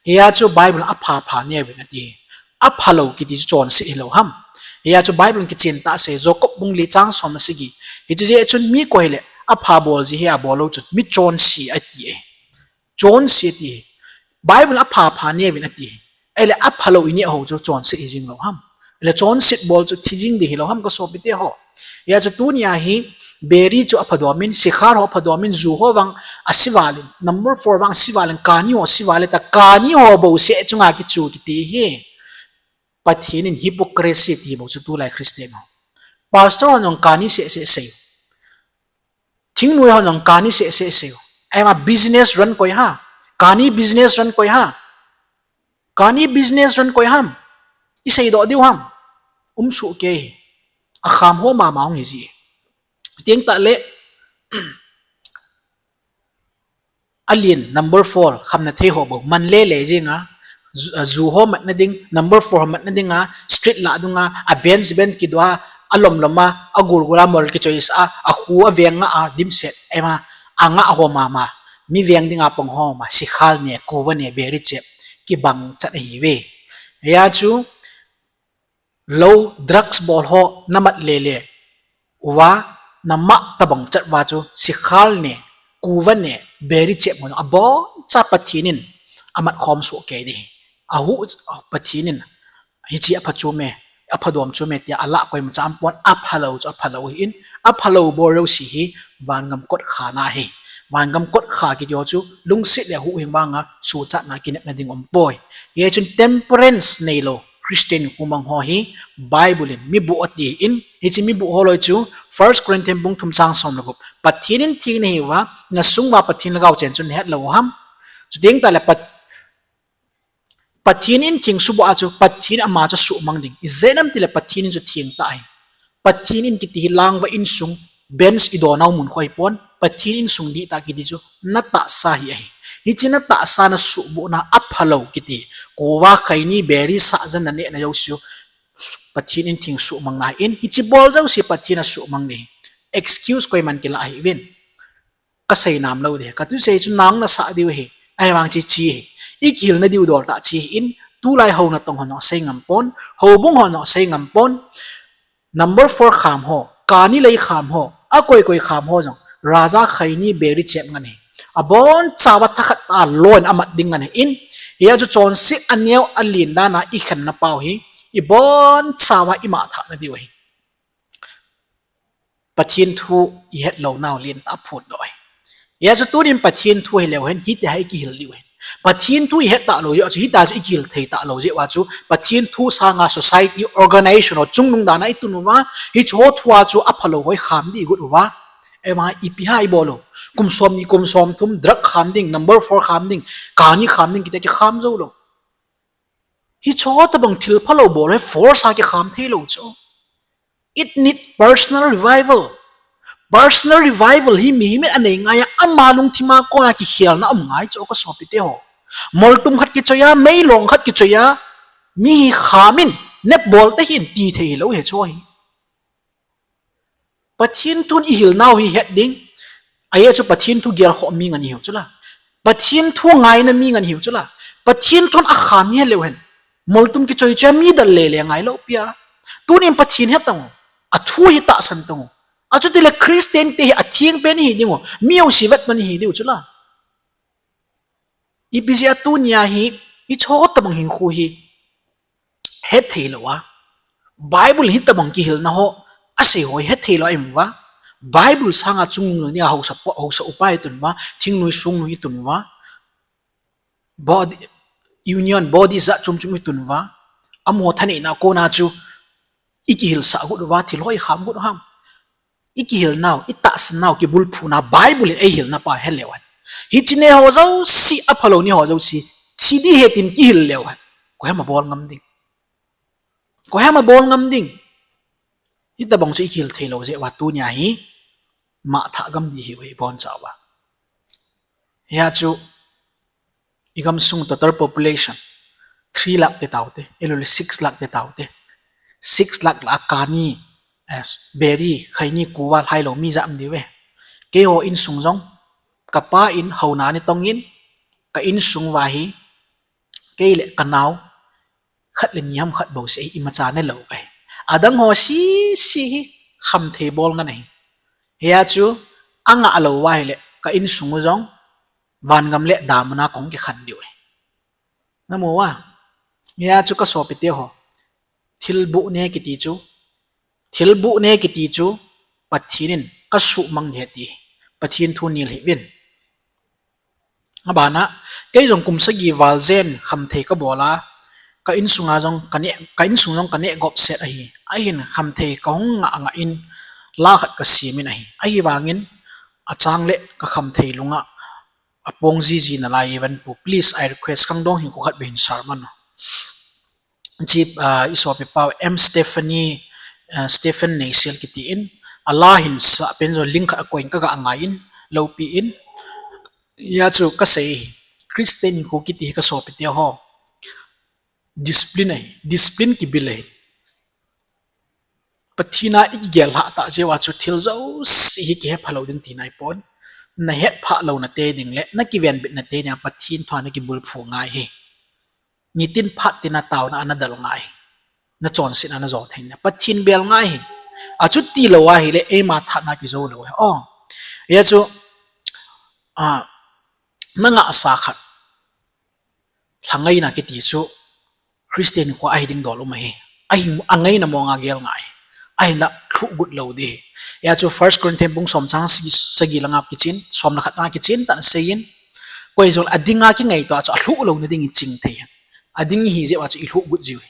Hia chu Bible in apha pha neo vin ati. Aphalou kiti chu chonset hilou ham. Hia chu Bible in kichen tah sei Jacob bung li chang som le sagi. Hiche jeh chun mi koi le apha bol ji hi abol lou chu mi chonse ati e. Chonse ati. Bible in apha pha neo vin ati. Ahile aphalou i neh ho chu chonset hi jing lou ham. Ahile chonset bol chu thi jing ding hilou ham ka sopi teho. Hia chu tunia hi biri chu aphadomin, sikhar ho aphadomin, ju ho vang asivalin, number four vang asivalin, kani ho asivalin, ta kani ho bouseh chunga kichu kiti hi. Pathen in hypocrisy ti bou chu tulai Christian ho. Pastor ho jong kani seh seh sei. Thingnoi ho jong kani seh seh sei. Eima business run koi ha. Kani business run koi ham? Kani business run koi ham? Isei doh diu ham? Um soh kei. Akham ho mama hung hi ji. Tieng tah le, alen number four, khamna thei ho bou man lele jing a, ju, ju ho matna ding, number four ho matna ding a, street lah dung a, a bench bench kidoh a, alom lom a, agul gul a, mol kichoisa a, akhu aveng nga a, dimset, ema, anga ho mama, mi veng ding a pang ho ma, sikhal ne, kuva ne, beri chep, kibang chat ahi ve. Hia chu, lou drugs bol ho namat lele uva, namat tabang chat uva chu sikhal ne, kuva ne, beri chep ngon aboncha Pathen in amat khom soh kei ding. Ahu, Pathen in hiche apha chu me, apha dom chu me tia alah koima cha aum pon, aphalou chu aphalou ahin, aphalou bol jouse hi vangam kot kha na ahi. Vangam kot kha kiti ho chu lungset le huhhing vang a suhchatna kinepna ding um poi. Hichun temperance neilou Christian khu mang ho hi Bible in mibuh ati in, hiche mibuh ho loi chu First Corinthians bung thum chang som le gup. Pathen in theng nahi uva, nasung uva Pathen lhagao chen chu nahet lou ham? Chuteng tah le Pat-, Pathen in theng suhbuh a chu Pathen ama chu suhmang ding. Ijeh inem itile Pathen in chu theng tah ahi. Pathen in kiti hi lang uva insung, bench idon nau mun khu ahi pon, Pathen insung dihtah kiti chu natahsa hi ahi. Hiche natahsa nasuhbuhna aphalou kiti, kuva, khaini, beri, sah, jan naneh na jouse chu Pathen in theng suhmang na ahin, hiche bol jouse Pathen asuhmang ding. Excuse koiman kilah ahi uvin. Kasei nam lou ding, kathusei chu nang nasah diu ahi, ahivang che che ahi. Ikihilna diu dol tah che ahin, tulai hou natong hon jong sei ngam pon, houbung hon jong sei ngam pon. Number four kham ho, kani lei kham ho, akoi koi kham ho jong, raja khaini beri chep ngan ahi. Aboncha uva thakhat a lou in amat ding ngan ahin, hia chu chonset aneo alen dan a ikhenna pau hi, iboncha uva imah thah na diu ahi. Pathen thu ihet lou nau lentah aphut doh ahi. Hia chu tunin Pathen thu hileu hen, hitia hi ikihil diu ahi. Pathen thu ihet talou jeh a chu, hitia chu ikihil thei talou jeh uva chu, Pathen thu sanga society organization ho chungnung dan a itun uva, hiche ho thu a chu aphalou ho ikham ding igot uva. Ema ipi ham ibol u. Kum som ni, kum som thum, drug kham ding, number four kham ding, kani kham ding, kiti kikham jou lou. Hiche ho tabang thil phalou bol hi force a kikham thei lou chu. It need personal revival. Personal revival hi mihem in anei ngai a, ama lungthim a kona kikhelna um ngai chu kasopite ho. Moltum khat kichoi a, meilong khat kichoi a, mi hi kham in, nep bol tahih in ti thei hilou hiche ho hi. Pathen thun ihil nau hi het ding. Ajeh chu Pathen thu gelkhoh mi ngan ihiu chula. Pathen thu ngaina mi ngan ihiu chula. Pathen thun akham hi heleu hen. Moltum kichoi choi a mi dal lele ngai lou pi a. Tunin Pathen he tang u. Athu hi tahsan tang u. Achutile Christian te hi atheng pen ihi ding u. Mi jouse vetton ihi diu chula. Ipi jeh a tunia hi, hiche ho tabang hinkho hi hethei lou a, Bible in hitabang kihilna ho asei ho hi hethei lou a imu uva, Bible sanga chungnung dinga haosa, haosa upa itun uva, thingnoi songnoi itun uva, body, union, body jat chom chom itun uva, amaho thaneina kona chu ikihilsah got uva, thil ho ikham got u ham. Ikihil nau, itahsan nau, kibulphu nau, Bible in eihilna pa heleu hen. Hiche neo jouse, aphalou neo jouse, thi ding ahi tin kihil leu hen, koiham abol ngam ding? Koiham abol ngam ding? Hitabang chu ikihil thei lou jeh uva tunia hi, mah thah gam ding ihiu hi ibonchauva. Hia chu, igamsung total population three lakh te taute, ahiloule six lakh te taute. Six lakh lah a kani, eh, beri, khaini, kuva lhailou mi jat um diu ve. Keiho insung jong, kapa in houna nei tongin, ka insung uva hi, kei le kanao, khat le ni ham khat bou seh hi imacha nelou kahi. Adang ho sese hi khamthei bol ngan ahi. Hia chu angah lou uva ahile ka insung u jong vangam le damun a kahung kikhen diu ahi. Namu uva? Hia chu kasopite ho, thilbuh ne kiti chu, thilbuh ne kiti chu Pathen in kasuhmang ding ahi ti, Pathen thu nil hih uvin. Abana, kei jong kum sagi val jen khamthei kabol a, ka insunga jong kane, ka insung jong kaneh gop set ahi. Ahin khamthei kahung ngah ngah in, la khat kasem in ahi. Ahivangin, achang le kakhamthei lunga apong jiji nalai evan pu, please, I request, khangdong hinkho khat beh hin sermon. Chi, ah, i sopi pau M Stephanie, ah, Stephen Neisel kiti in, ala hin sa pen jong link khat akoi in kaga ngai in, loupi in, hijeh chun kasei hi, Christian hinkho kiti hi ka sopi teho, discipline ahi, discipline kibil ahi. Pathen a i kigel lhah tah jeh uva chu thil jouse hi kihe phalou ding tina ahipon. Na het phah louna te ding le, na kivenbitna te ding a Pathen thu a na kibulphu ngai hi. Nitin phat tina taona a na del ngai hi. Na chonsetna na jo thei na. Pathen bel ngai hi. Achuti lou ahile, eima thahatna kijou lou ahi. Oh. Hijeh chun, ah, na ngahsa khat lhangaina kiti chu Christian kho a hi ding dol um ahi. Ahin, angaina mong a gel ngai. Ahinla lhuh got lou ding. Hijeh chun First Corinthians bung som chang sagi, sagi langa kichen, som le khat na kichen tah in asei in. Koi jong ading a kingaito a chu alhuh louna ding in ching thei. Ading hi jeh uva chu i lhuh got jiu hi.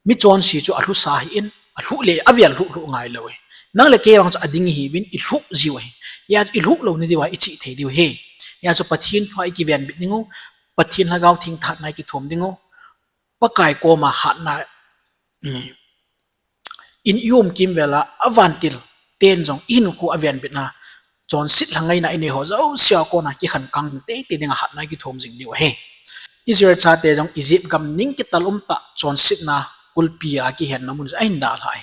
Mi chonse chu alhusa hi in, alhuh le, avel lhuh lhuh ngai lou hi. Nang le kei vang chu ading ihiuvin, i lhuh jiu hi. Hijeh chun i lhuh louna diu a i chih thei diu hi. Hijeh chun Pathen thu a i kivenbit ding u, Pathen Lhagao Theng thahatna i kithum ding u. Pakai koma hatna, um, in i um kimvel a, avantil ten jong i hinkho a venbitna, chonset lhangaina i nei ho jouse a kona kikhen kang teitei ding a hatna i kithum jing diu ahi. Israel chate jong Egypt gam ning kital um tah chonsetna kulpi a kihenna mun chu ahin dalha hi.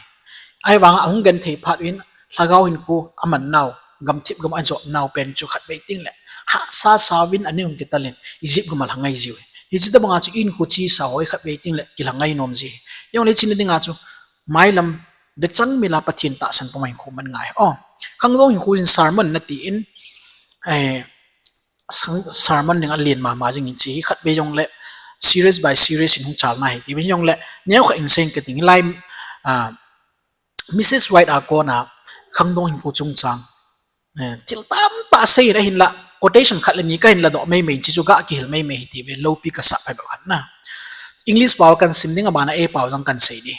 Ahivang a ahung genthei phat uvin, lhagao hinkho aman nau, gamthip gam a ajot nau pen chu khatvei teng le hahsa sa uvin ana hung kital in Egypt gam a lhangai jiu hi. Hiche tobang a chu i hinkho chesa ho hi khatvei teng le kilhangai nom ji hi. Jongle hiche na ding a chu mailam vechang mil a Pathen tahsan puma hinkho man ngai. Oh, khangdong hinkho in sermon nati in, eh, sang-, sermon ding alen mama jing in hiche hi khatvei jongle series by series in hung chalna hi ti uvin jongle neokhat in seiyin kati ngai lai, ah, Missus White a kona khangdong hinkho chungchang, eh, thil tamtah asei in ahinla, quotation khat le ni kahin ladoh maimai in hiche chu ga kihil maimai hi ti ve, loupi kasah pai bou khat na. English pao kahin sim ding, abana eipao jong kahin sei ding.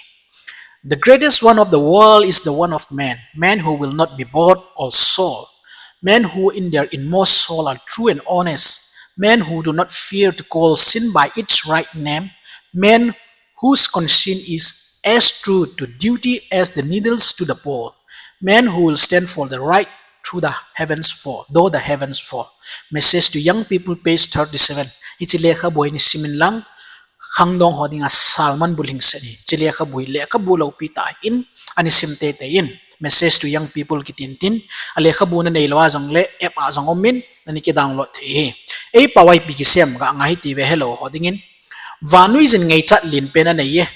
The greatest want of the world is the want of man, men who will not be bought or sold, men who in their inmost soul are true and honest, men who do not fear to call sin by its right name, men whose conscience is as true to duty as the needles to the pole, men who will stand for the right through the heavens fall, though the heavens fall. Message to Young People, page thirty-seven. Hiche lekhabu hi neisim in lang, khangdong ho dinga sermon bulhingset ahi. Hiche lekhabu hi lekhabu loupi tah ahin, ana sim teitei in. Message to Young People kiti in tin, alekhabu nanei lou a jongle app a jong um in, nana kidownload thei ahi. Eipao a ipi kisei em ga ngai hi ti ve, hello ho dingin. Vannoi jin ngaichat lenpen anei e.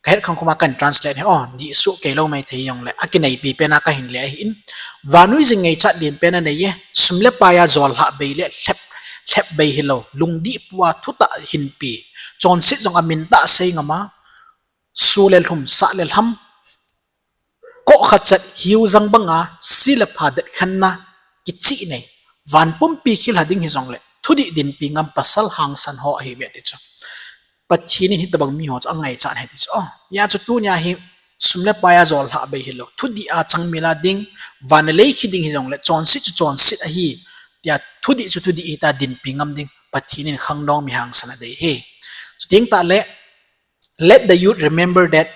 Kahet khang khoma kahin translate hi, oh, dihsuh kei lou maithei jongle, akineipi pen a kahin le ahin. Vannoi jin ngaichat lenpen anei e, sum le pai a jol lhah bei le lhep, lhep bei hilou, lungdih pua thutah hinpe, chonset jong amin tah sei ngam a, su le lhum, sah le lham, koh khat chat hiu jang banga, si le pha det khenna, kichih nei, van pumpi khilha ding hijongle, thudih dinpi ngam pasal hangsan ho ahiuve ti chu. Pathen in hitobang mi ho chu angaichat ahi ti chu. Oh, hijeh chun tunia hi sum le pai a jol lhah bei hilou, thudih a changmil a ding, van le lei khi ding hijongle, chonset chu chonset ahi, tia thudih chu thudih ahi tia dinpi ngam ding Pathen in khangdong mi hangsan adei ahi. Chuteng tahle, let the youth remember that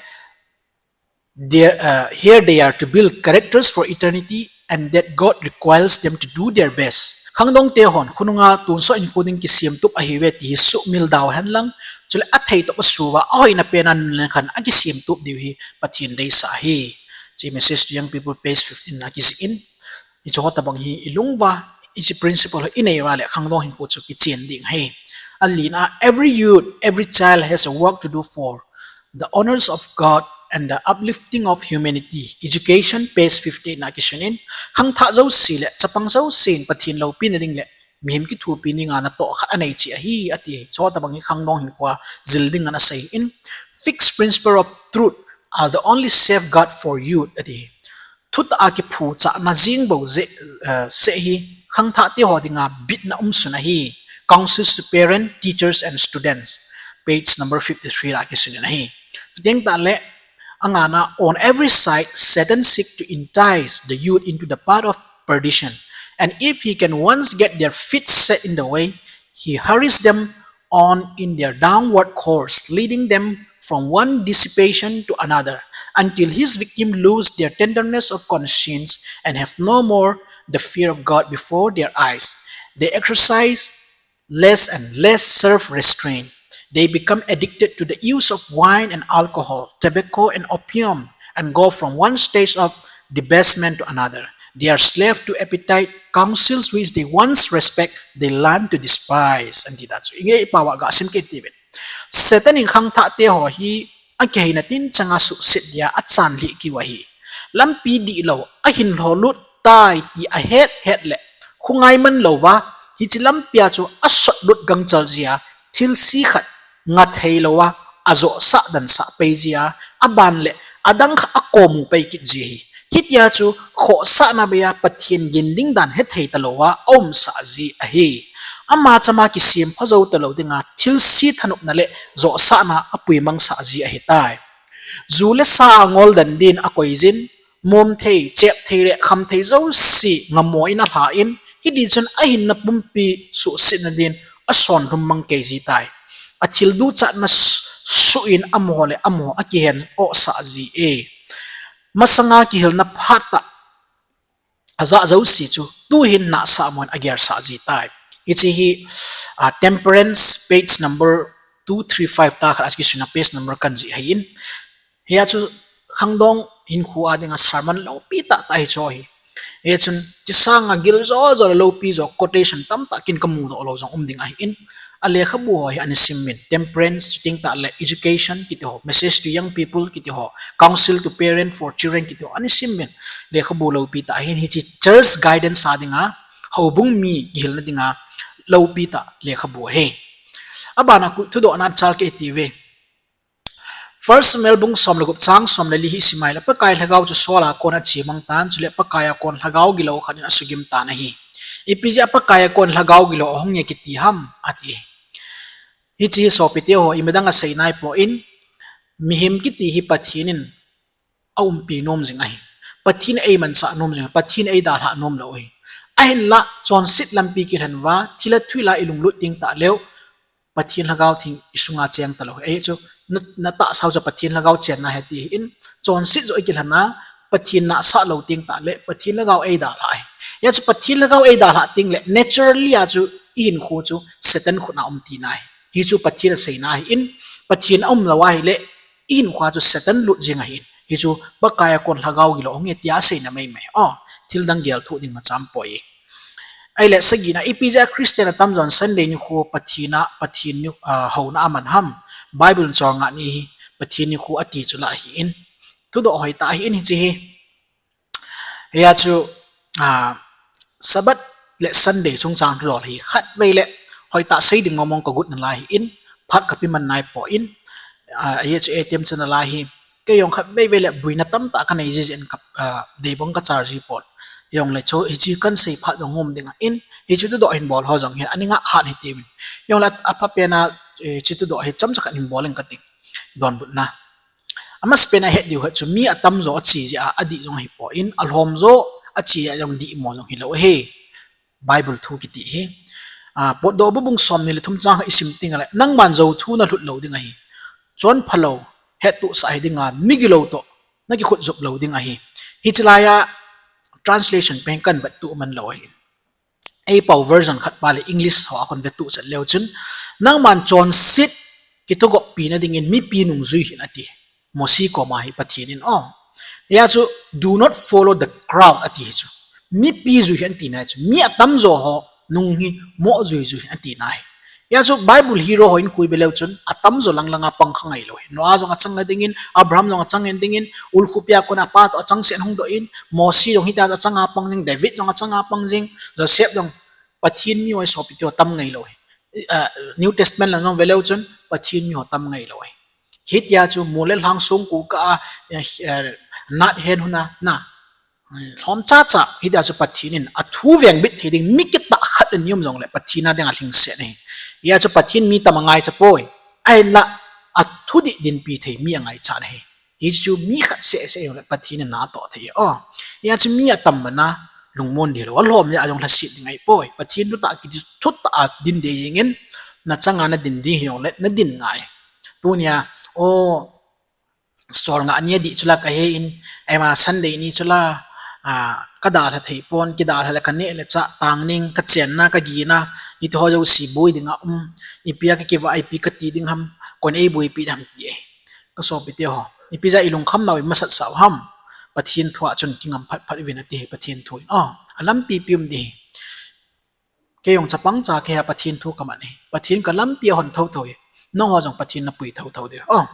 there, uh, here they are to build characters for eternity and that God requires them to do their best. Khangdong te hon khonunga tonsot hinkho ding kisemtup ahiuve ti hi sumil dau hen lang, chule athei toh asuva ahoina pen a nunlen khan akisemtup diu hi Pathen deisah ahi. Hiche Message to Young People, page fifteen a kijih in. Hiche ho tobang hi ilung uva, hiche principle hi inei uva le khangdong hinkho chu kichen ding ahi. Alina, every youth, every child has a work to do for the honors of God and the uplifting of humanity. Education, page fifty-eight na kisun in, khangthah jouse le chapang jouse in Pathen loupina ding le mihem kithopi dinga natoh khat anei cheh ahi, ati. Hiche ho tobang hi khangdong hinkho a jil ding ana sei in, fixed principle of truth are the only safeguard for youth, ati. Thutah a kiphuchahna jing bou jeh, eh, seh hi khangthah te ho dinga bitna umsun ahi. Counsels to Parents, Teachers and Students, page number fifty-three la kisun in ahi. Chuteng tahle, angana, on every side Satan seek to entice the youth into the path of perdition, And if he can once get their feet set in the way, he hurries them on in their downward course, leading them from one dissipation to another, until his victim lose their tenderness of conscience and have no more the fear of God before their eyes. They exercise less and less self restraint. They become addicted to the use of wine and alcohol, tobacco and opium, and go from one stage of debasement to another. They are slave to appetite, counsels which they once respect, they learn to despise. Anti ta chu. Inge i pao a ga sim kit uvin. Satan in khangthah te ho hi akiheina tin chang a suhset dia achan lih kit u ahi. Lampi dihlou, ahin lholut tai ti ahet het le, khongai man lou va, hiche lampi a chu asot lut gangchal jia, thilse khat nga thei lou a, ajoh sah dan sah pei jia, aban le, adang khat akomu pei kit ji ahi. Hitia chu, khohsahna bei a Pathen gin ding dan hethei talou a, aumsah ji ahi. Ama chama kisem pha jou talou dinga, thilse thanopna le, johsahna apuimang sah ji ahitai. Ju le sa a ngol dan din akoi jin, mom thei, chep thei le kham thei jouse ngamo in alha in, hiti chun ahinna pumpi suhsetna din asonlhum mang kei ji tai. Athil duchatna s-, suh in amaho le amaho akihen ohsah ji e. Masanga kihilna phat a ajah jouse chu, tuhin nahsah amun agelsah ji tai. Hiche hi, ah, Temperance, page number two three five ta khat a kisuna page number kan ji ahin. Hia chu khangdong hinkho a dinga sermon loupi tah tah hi chu ahi. Hia chun, chusanga gil jo jo le loupi jo quotation tamtah kin kamu doh lou jong um ding ahin. A lekhabu ho hi ana sim in, Temperance, chuteng tah le Education kiti ho, Message to Young People kiti ho, Counsel to Parent for Children kiti ho, ana sim in, lekhabu loupi tah ahin, hiche church guidance a dinga, houbung mi kihilna dinga, loupi tah lekhabu ahi. Abana thudohna chal kei ti ve. First Samuel bung som le gup chang som le li hi sim a ahile, Pakai lhagao chu Saul a kon a chemang tan, chule Pakai a kon lhagao gilou khat in asugim tan ahi. Ipi jeh a Pakai a kon lhagao gilou ahung e kiti ham, ati. Hiche hi sopite ho, imadang asei nai poi, mihem kiti hi Pathen in aumpi nom jing ahi. Pathen in eimansah nom jing, Pathen in eidalhah nom lou ahi. Ahinla, chonset lampi kilhen uva, thilha thuhla ilunglut teng tah leu, Pathen lhagao theng isunga cheng talou. Ahi chu, na, natahsa u chu Pathen lhagao chenna ahi ti ahin, chonset joh ikilhen a, Pathen nahsah lou teng tah le, Pathen lhagao eidalhah ahi. Hia chu Pathen lhagao eidalhah teng le, naturally a chu ihinkho chu Satan khut a um tina ahi. Hichu Pathen aseina ahin, Pathen aum lou ahile, ihinkho a chu Satan lut jing ahin. Hichu Pakai a kon lhagao gilou ahung e tia aseina maimai. O, thildang gel thoh ding macham poi. Ahile, sagina, ipi jeh a Christian atamjon Sunday nikho Pathen a, Pathen ni, ah, houna aman ham. Bible chol nga ni hi, Pathen nikho ati chu lah ahin. Thudoh hoitah ahin hiche hi. Hia chu, ah, Sabbath le Sunday chungchang thudol hi khatvei le hoitah sei ding mong mong kagot nalai ahin, phat kapi man nai poi, ah, hia chu ATM chu nalai hi, kei jong khatvei vei le buina tamtah kanei jiji in ka, ah, deibang kachar ji pon. Jongle chu hiche kansei phat jong um ding ahin, hiche thudoh hin bol ho jong hin, ani nga hat hitiuvin. Jongle aphapen a, eh, hiche thudoh hi chomcha khat hin bol ing kati. Donbutna. Amasapen a het diu khat chu mi atamjo ache jeh a adih jong ahipoi, alhomjo ache a jong dihmo jong hilou ahi. Bible thu kiti hi. Ah, Potdohbu bung somni le thum chang khat isim teng le, nangman jouthu nalut lou ding ahi. Chonphalou, hettohsah hidinga, migilou toh nakikhutjup lou ding ahi. Hiche laiya translation pen kanvettuh man lou ahi. Eipao version khat pa le English ho a kon vettuh chet leu chun, nangman chonset kithogoppina dingin mipi nungjui hih in ati. Mosi koma hi Pathen in, o. Hia chu, do not follow the crowd ati hi chu. Mipi jui hih in tina hi chu. Mi atamjo ho nung hi moh jui jui hih in tina ahi. Hia chu Bible hero ho in khu ive leu chun, atamjo lang langa pang kha ngailou ahi. Noah jong achang na dingin, Abraham jong achang na dingin, Ul Khupi a kona apa toh achang sen hungdoh in, Mosi jong hitia achanga pang jing, David jong achanga pang jing, Joseph jong Pathen miho ahi sopite ho tam ngailou ahi. Ah, New Testament lang jong veleu chun Pathen miho tam ngailou ahi. Hitia chu mol le lhang songkul kah a, eh, eh, nat hen huna, na, lhom chacha, hitia chu Pathen in athu vengbit thei ding mi kitah khat le ni um jongle Pathen a dinga lhingset ahi. Hia chu Pathen mi tam angaicha poi. Ahinla, athudih dinpi thei mi angaichat ahi. Hichu mi khat seh seh jongle Pathen in natoh thei. O, hia chu mi atam bana, lungmon ding hilou, alhom le a jong lhaset ding ahipoi. Pathen thutah kiti thutah a din ding jingin, nachanga nadin ding hijongle nadin ngai. Tunia, o, Cholngah ni adih chula kahe in, ema Sunday ni chula, a, kadalha theipon, kidalha le kaneh le chah, tangning, kachenna, kagina, hitiho jouse boi dinga um, ipi a kakivah, ipi kati ding ham, koin eiboipi ding ham ti e. Kasopiteho, ipi jeh a ilungkham nau imasatsah u ham, Pathen thua chun kingam phatphat uvin ati Pathen thu in. O, alampi pi um ding hi. Kei jong chapang cha kahi a Pathen thu kaman ahi. Pathen kalampi ahon thouthou hi. Nangho jong Pathen napui thouthou diu. O,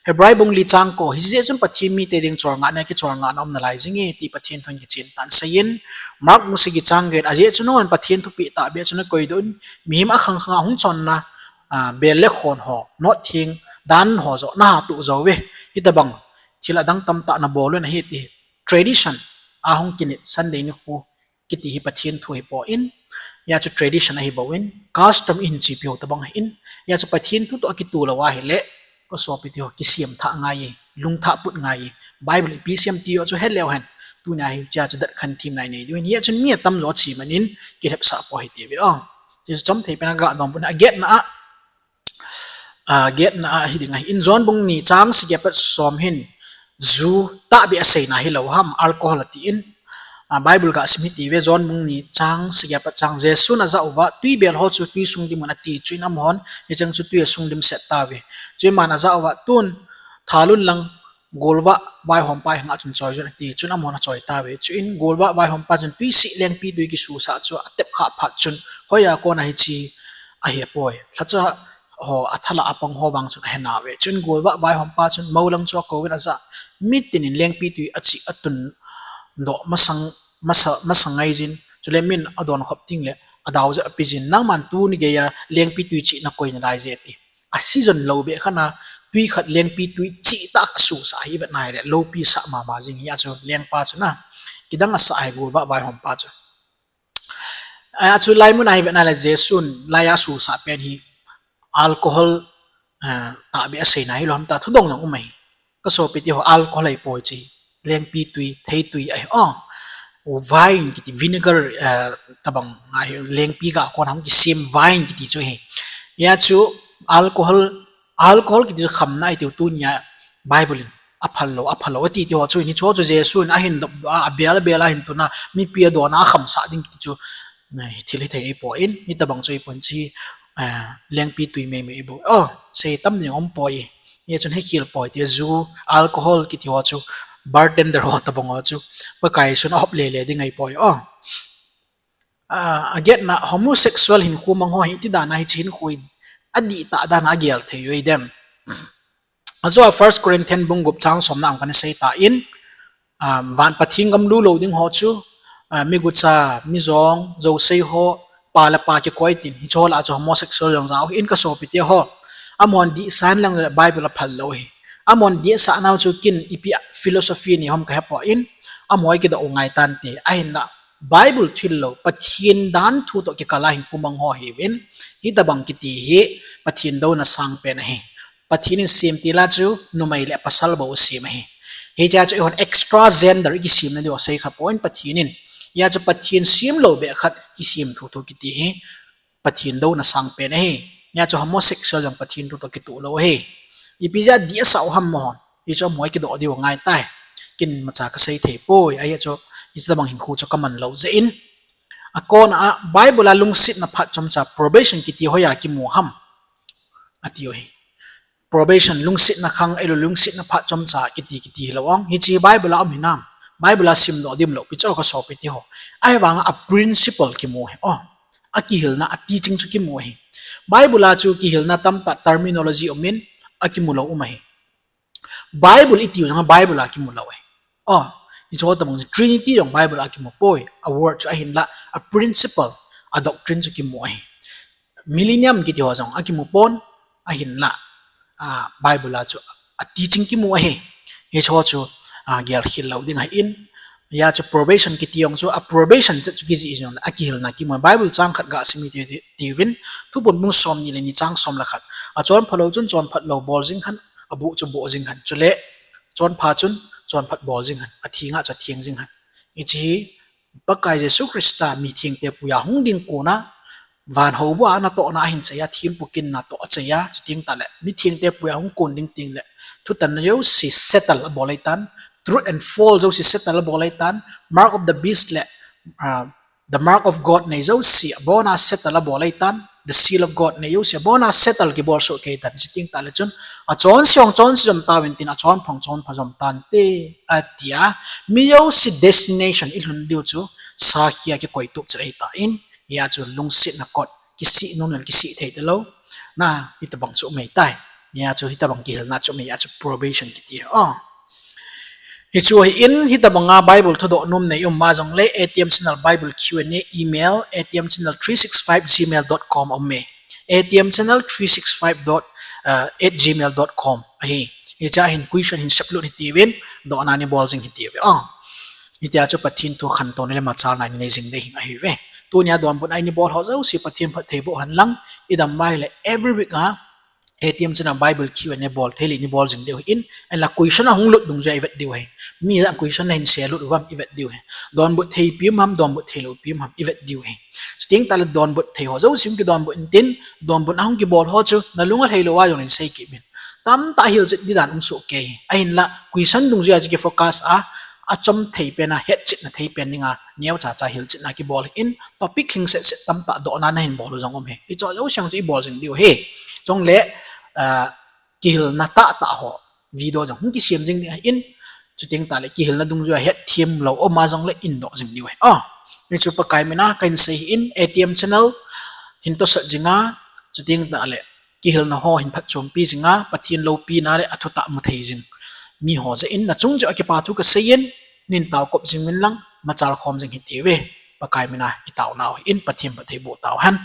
Hebrai bung li chang ko, hijeh chun Pathen mite ding cholngahna kicholngahna um nalai jinge ti Pathen thun kichen tan seiyin. Mark bung sagi chang get, ajeh chu nangho Pathen thupeh tahbeh chu nakoidoh in, mihem akhang khanga hung chonna, a, bel le khon ho, nottheng dan ho joh nahatoh jouve. Hitobang thil adang tamtah nabol un ahi ti. Tradition ahung kinit Sunday nikho kiti hi Pathen thu hipon, hijeh chun tradition ahi bouvin, custom ihin chepi u tobang ahin, hijeh chun Pathen thu toh akitoh lou ahile, kasopiteho, kisemthah ngai e, lungthah put ngai e, Bible ipi sem ti joh chu heleu hen, tunia hichea chu datkhen themna inei diu ahin, hijeh chun mi atamjo ache man in, kilhepsah pou hite ve o. Hiche chu chomthei pen a gadoh pon, agetna a, a, getna a hiding ahin, John bung ni chang sagi apat som hin, ju tahbeh aseina hilou ham, alcohol atin, a, Bible gasim hite ve, John bung ni chang sagi apat chang, Jesun ajah uva, twi bel ho chu twi sung lim un ati, chuin amahon hicheng chu twi asung limset tauve. Chuin aman ajah uva, tun thalun lang, golvah vaihompa henga chun choiyun ati, chun amahon achoitauve. Chuin golvah vaihompa chun twiseh lengpitwi kisusah chu atepkhah phat chun, hoiya kona hiche ahepoi, lhacha ho athalah a pang ho vang chun ahenauve. Chun golvah vaihompa chun moulang chu akouvin ajah, mitin in lengpitwi achih atundoh masang, masa, masang ngaijin, chule min adonkhop tengle adao jeh a apejin, nangman tuni geiya lengpitwi chih nakoi nalaiye ati. A season lou beh khat a, twi khat lengpitwi chihtah asusah hi ivet nahile, loupi sah mama jing hi a chu lengpa chu na. Kidang asah hi golvah vaihompa chu. A chu laimun a hi ivet nahile Jesun laiya asusah pen hi alcohol, eh, tahbeh aseina hilou ham tia thudong jong um ahi. Kasopiteho, alcohol ahipoi hiche, lengpitwi, theitwi ahi o. Wine kiti, vinegar, eh, tobang ahi, lengpi ga kona hung kisem wine kiti chu ahi. Hijeh chun alcohol, alcohol kiti chu khamna ahi tiu, tunia Bible in aphal lou, aphal lou ati tiho chu, hicheho chu Jesun ahin dopdoh a, abel abel a ahin tun a, mipi adon a akhamsah ding kiti chu, eh, thil hithei ahipon, hitobang chu ahipon hiche, eh, lengpitwi meimei ahibou. O, sei tam ding aumpoi. Hijeh chun hekhel poi tia, ju, alcohol kitiho chu, bartender ho tobang ho chu, Pakai chun ahop lele ding ahipoi o. A, agetna, homosexual hinkho mang ho hi iti dan a hiche hinkho hi adihtah dan a agel thei u hidem. Ajoa First Corinthian bung gup chang somna a kana seitan, a, van Pathen gam lulou ding ho chu, a, migucha, mijong, jousei ho, pa le pa kikoi tin, hicheho lah a chu homosexual jong jao ahin kasopiteho. Amahon dihsa in lang le Bible aphal lou ahi. Amahon dihsah nau chu ken ipi a philosophy nei ham kahepon, amaho kidoh u ngai tante, ahinla Bible thil lou, Pathen dan thu toh kikal a hinkho mang ho ahiuvin, hitobang kiti hi Pathen douna sangpen ahi. Pathen in semtil a chu numei le pasal bou asem ahi. Hichea chu eihon extra gender ikisemna diu asei khapon Pathen in. Hijeh chun Pathen semlou beh khat kisem thuthu kiti hi Pathen douna sangpen ahi. Hijeh chun homosexual jong Pathen thu toh kitoh lou ahi. Ipi jeh a dihsah u ham amahon. Hichu amaho kidoh diu angaitai. Ken imacha kasei thei poi. Ajeh chu, hitobang hinkho chu kaman lou jeh in. Akona a Bible a lungsetna phat chomcha, probation kiti hoiya kimu ham, atiu hi. Probation, lungsetna khang, ahilou lungsetna phat chomcha kiti, kiti hilou ong. Hiche Bible a um hinam? Bible a simdoh ding umlou pi chu kasopiteho. Ahivanga a principle kimu ahi. O, akihilna, a teaching chu kimu ahi. Bible a chu kihilna tamtah, terminology umin, akimu lou um ahi. Bible itiu jong Bible a kimu lou ahi. O, hicheho tobang chu Trinity jong Bible a kimu poi. A word chu ahinla, a principle, a doctrine chu kimu ahi. Millennium kitiho jong akimu pon, ahinla, a, Bible a chu a teaching kimu ahi. Hicheho chu, a, gelkhel lou ding ahin. Hijeh chun probation kiti jong chu, a probation chet chu kijih jong le akihilna kimu. Bible chang khat gasim hite, ti, tiuvin, Thuphon bung somni le ni chang som le khat. Achonphalou chun chonphat lou bol jing hen, aboh chu boh jing hen. Chule, chonpha chun chonphat bol jing hen. Athenga chu atheng jing hen. Hiche hi Pakai Jesu Christa mithengte puiya hung ding kona, van houbuh a natohna ahin chai a, thempu kinna toh achai a, chuteng tahle mithengte puiya hung kon ding tengle thutanna jouse settle abol ahitan, truth and false jouse settle abol ahitan, mark of the beast le the mark of God nei jouse abona settle abol ahitan, the seal of God nei jouse abona settle kibol soh kei tan, chuteng tahle chun achonse hung chonse jom tauvin tin, achonpha hung chonpha jom tante, atia. Mi jouse destination ilhun diu chu sakhi a kikoitup chu ahitan, hia chu lungsetna kot, kisih nunnan kisih thei talou na, hitobang chu um ahitai. Hia chu hitobang kihilna chu um ahi, hia chu probation kiti. Hichu ahin, hitobanga Bible thudoh nom nei um ma jongle, A T M Channel Bible Q and A email, A T M Channel three six five gmail dot com aume. A T M Channel three six five dot at gmail dot com ahi. Hichea hin question hin seplut hitiuvin, dohna neibol jing hitiuve. Hitia chu Pathen thu khantouna le machalna nei jing ding ahiuve. Tunia donbutna neibol ho jouse Pathen phattheiboh hen lang, idam maile every week a A T M Channel Bible Q and A bol thei le neibol jing diu ahin, ahinla question ahung lut dungjuia ivet diu ahi. Mi jat question nahin selut uvam ivet diu ahi. Donbut theipi um ham, donbut theilou pi um ham ivet diu ahi. Chuteng tahle donbut thei ho jouse hung kidonbut intin, donbutna hung kibol ho chu nalunga theilou a jong hin seikit uvin. Tamtah hilchet didan um soh kei ahi. Ahinla question dungjuia chu kifocus a, achom thei pen a, hetchetna thei pen dinga neocha cha hilchetna kibol ahin, topic lhingset set tamtah dohna nahin bol u jong um ahi. Hiche jouse chu ibol jing diu ahi. Chule kihilna tahtah ho video jong hung kisem jing ding ahin, chuteng tahle kihilna dungjuia hetthem lou um a jongle indoh jing diu ahi. Hichu Pakai mina kahin sei ahin, A T M Channel hin tosot jinga, chuteng tahle kihilna ho hin phatchompi jinga, Pathen loupina le athutah mu thei jing miho jeh in nachung cheh a kipa thu kaseiyin, neitaokop jing uvin lang machal khom jing hitiuve. Pakai mina itaonau ahin, Pathen phattheiboh tauhen.